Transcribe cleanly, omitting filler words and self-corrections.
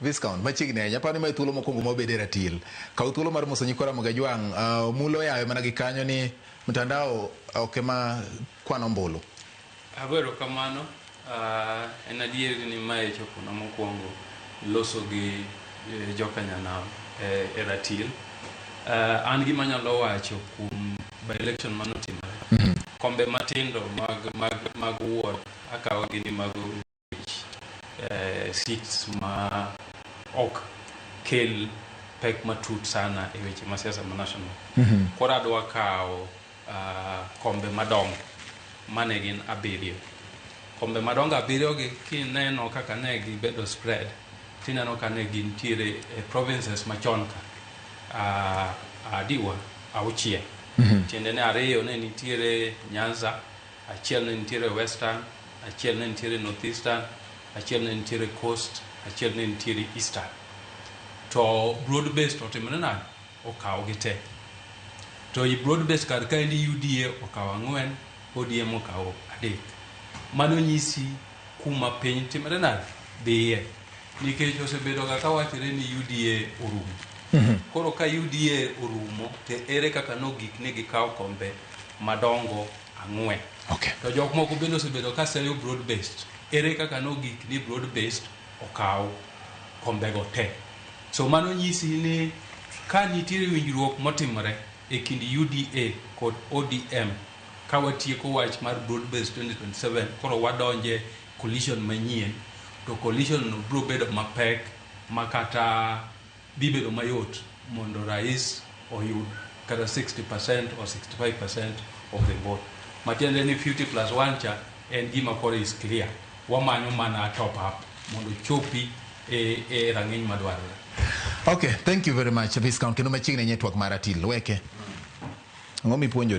Viscount, machiegni ahinya. Aparo ni mae thuolo mokwongo mwabedo e ratil. Kaw thuolo mar moso nyikwa Ramogi Ajwang'. Mulo yawe mana gi kanyo ni mtandao ok ema kwan ombulu. Ago erokamano. En adier ni mae chopona mokwongo loso gi joka nyanam e ratil. An gima anyalo wacho kuom by election manotimore. Kombe matindo mag ward akawo gi ni mago seats ma ok kel pek matut sana e weche ma siasa ma national. Koro adwa kawo kombe madongo mane gin abiriyo. Kombe madongo abiriyo gi kineno kaka ne gibedo spread, tineno ka ne gintiere e provinces machon ka adiwa auchiel. Tiende ni ariyo ne nitiere Nyanza, achiel ne nitiere Western, achiel ne nitiere Northeastern, achiel ne nitiere Coast, achiel ne nitiere Eastern. To broad based otimore nade? Okawo gi te. To i broad based kar kaendi UDA okawo ang'wen, ODM okawo adek. Mano nyisi kuma piny timore nade? Dhiye. Nikech osebedo ga kawachore ni UDA orumo. Koro ka UDA orumo, to ere kaka nogik ni gikawo kombe madongo ang'wen? To jok moko bende osebedo ka seyo broad based. Ere kaka nogik ni broad based okaw kombego te? So mano nyisi ni ka nitiere winjruok motimore e kind UDA kod ODM, ka watieko wach mar broad based 2027, koro wadonje coalition manyien, to coalition no biro bedo mapek ma kata dhi bedo mayot mondo rais oyud kata 60% or 65% of the vote. Matiende ni 50 plus 1 cha en gima koro is clear. Wamanyo mana top up mondo chopi e rang'iny madwarore. Okay, thank you very much, Viscount. Kendo machiegni ahinya e twak mar ratil. Weke. Ang'o mipuonjori?